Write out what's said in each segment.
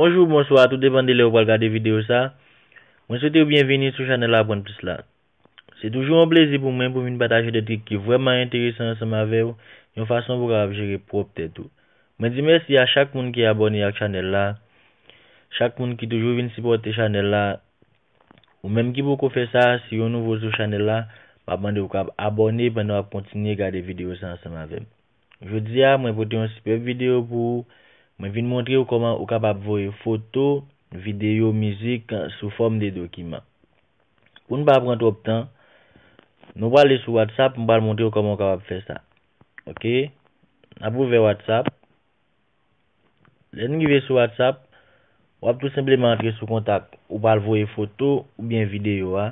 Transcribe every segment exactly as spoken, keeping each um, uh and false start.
Bonjou, bonswa, tou depann de lè ou pral gade videyo sa. Mwen swete w byenvini sou chanèl Aprann Plis la. Se toujou yon plezi pou mwen pou m vin pataje de trik ki vrèman enteresan ansanm avè w, yon fason pou w kapab jere pwòp tèt ou. Mwen di mèsi a chak moun ki abòne ak chanèl la, chak moun ki toujou vin sipòte chanèl la. Ou menm ki poko fè sa, si w nouvo sou chanèl la, m ap mande w kab abòne pandan w ap kontinye gade videyo sa ansanm avè m. Jodi a, mwen pote yon sipèb videyo pou ou. Mwen vin montre w kòman ou kapab voye foto, videyo, mizik sou fòm de dokiman. Pou n pa pran twòp tan, nou prale sou WhatsApp, m pral montre w kòman w kapab fè sa. Oke? N ap ouvè WhatsApp. Lè n rive sou WhatsApp, w ap tou senpleman antre sou kontak ou pral voye foto oubyen videyo a.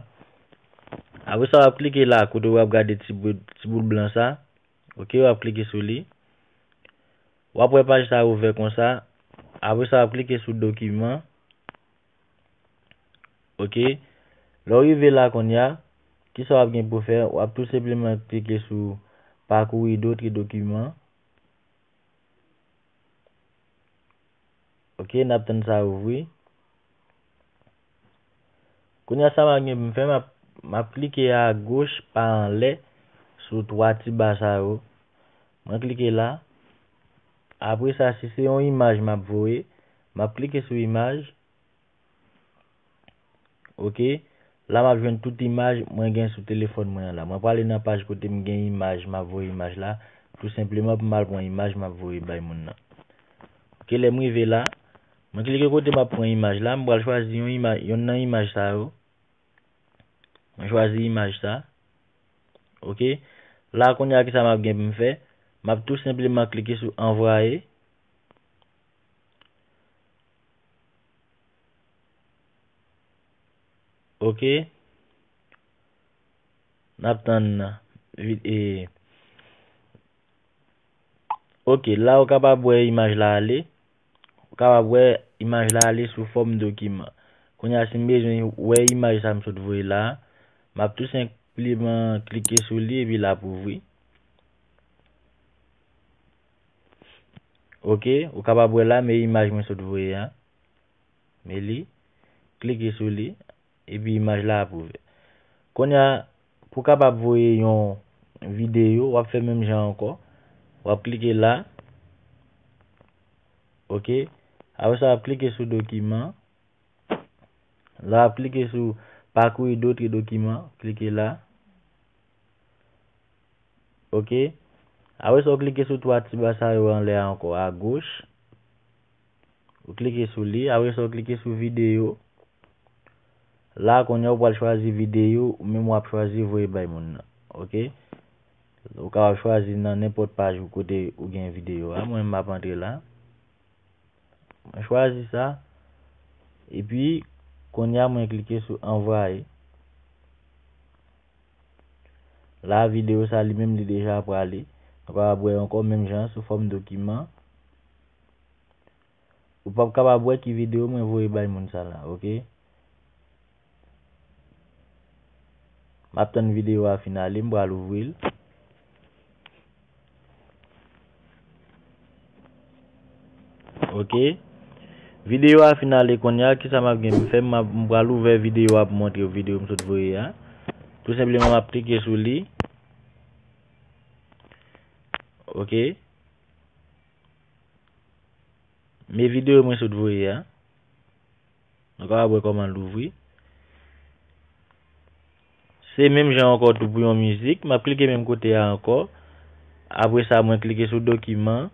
Apre sa, w ap klike la kote w ap gade ti bout, ti bout blan sa. Oke, w ap klike sou li. W ap wè paj sa ouvè konsa. Apre sa, w ap klike sou dokiman. Oke. Lè w rive la kounye a, kisa w ap gen pou fè? W ap tou senpleman klike sou parcourir d'autres documents. Oke, n ap tann sa ouvri. Kounye a, sa m ap gen pou m fè, m ap, m ap klike agoch pa anlè sou twa ti ba sa yo. Mwen klike la. Apre sa, si se yon imaj m ap voye, m ap klike sou imaj. Oke. La, m ap jwenn tout imaj mwen gen sou telefòn mwen an la. Mwen prale nan paj kote m gen imaj, m ap voye imaj la. Tou senpleman pou m al pran imaj m ap voye bay moun nan. Oke, lè m rive la, mwen klike kote m ap pran imaj la, m pral chwazi yon imaj, yonn nan imaj sa yo. Mwen chwazi imaj sa. Oke. La, kounye a, kisa m ap gen pou m fè? M ap tou senpleman klike sou anvwaye. Oke. N ap tann vi-, e, oke, la ou kapab wè imaj la ale. Ou kapab wè imaj la ale sou fòm dokiman. Kounye a, si m bezwen wè imaj sa m sot voye la a, m ap tou senpleman klike sou li epi l ap ouvri. Oke, ou kapab wè la, men imaj mwen sot voye a. Men li, klike sou li, epi imaj la ap ouvè. Kounye a, pou w kapab voye yon videyo, w ap fè menm jan ankò. W ap klike la. Oke. Apre sa, w ap klike sou dokiman. La, w ap klike sou parcourir d'autres documents. Klike la. Oke. Apre sa, w klike sou twa ti ba sa yo anlè a ankò, agoch. Ou klike sou li. Apre sa, w klike sou videyo. La, kounye a, ou pral chwazi videyo ou menm w ap chwazi voye bay moun nan. Oke? Ou kapab chwazi nan nenpòt paj ou kote ou gen videyo a. Mwen, m ap antre la. Mwen chwazi sa. Epi, kounye a, mwen klike sou anvwaye. La, videyo sa li menm li deja prale. Nou kapab wè ankò menm jan sou fòm dokiman. Ou p ap kapab wè ki videyo mwen voye bay moun sa la, oke? M ap tann videyo a fin ale, m pral ouvri l. Oke. Videyo a fin ale kounye a, kisa m ap gen pou m fè? M ap, m pral ouvè videyo a pou montre w videyo m sot voye a. Tou senpleman, m ap klike sou li. Oke. Men videyo mwen sot voye a. Nou kapab wè kòman l ouvri. Se menm jan ankò tou pou yon mizik. M ap klike menm kote a ankò. Apre sa, mwen klike sou dokiman.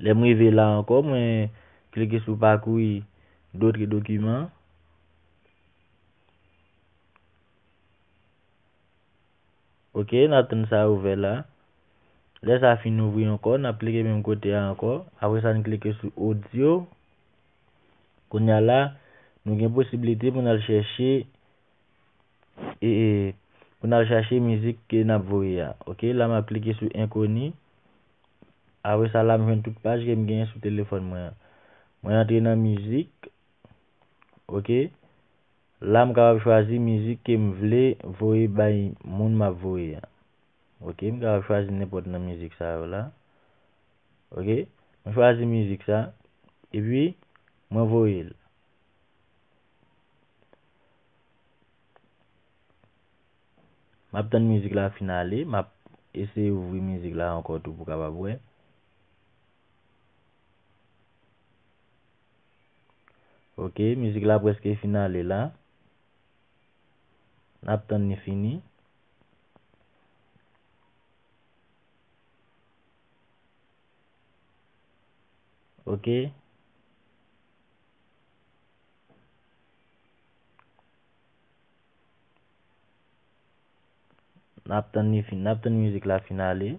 Lè m rive la ankò, mwen klike sou parcourir d'autres documents. Oke, n ap tann sa ouvè la. Lè sa fin ouvri ankò, n ap klike menm kote a ankò. Apre sa, n klike sou odyo. Kounye a la, nou gen posiblite pou n al chèche, e, e, pou n al chèche mizik ke n ap voye a. Oke, la m ap klike sou enkoni. Apre sa, la m jwenn tout paj ke m genyen sou telefòn mwen an. Mwen antre nan mizik. Oke. La, m kapab chwazi mizik ke m vle voye bay moun m ap voye a. Oke, m kapab chwazi nenpòt nan mizik sa yo la. Oke, mwen chwazi mizik sa. Epi, Mwen voye l. M ap tann mizik la fin ale. M ap eseye ouvri mizik la ankò tou pou w kapab wè. Ok, mizik la prèske fin ale la. N ap tann li fini. Ok. N ap tann li fin, n ap tann mizik la fin ale.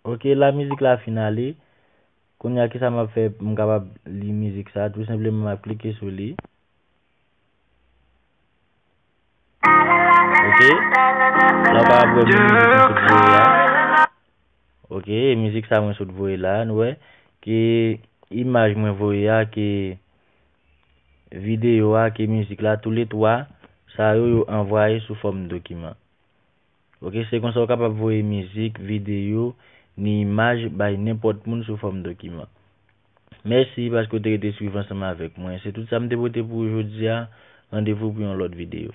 Ok, la mizik la fin ale. Kounye a, kisa m ap fè pou m kapab li mizik sa? Tou senpleman, m ap klike sou li. Ok. La, w kapab wè mizik mwen sot voye a. Ok, mizik sa mwen sot voye la. Nou wè ke imaj mwen voye a, ke videyo a, ke mizik la, toulètwa sa yo, yo anvwaye sou fòm dokiman. Ok, se konsa w kapab voye mizik, videyo, ni imaj bay nenpòt moun sou fòm dokiman. Mèsi paske w te rete swiv ansanm avèk mwen. Se tout sa m te pote pou ou jodi a. Randevou pou yon lòt videyo.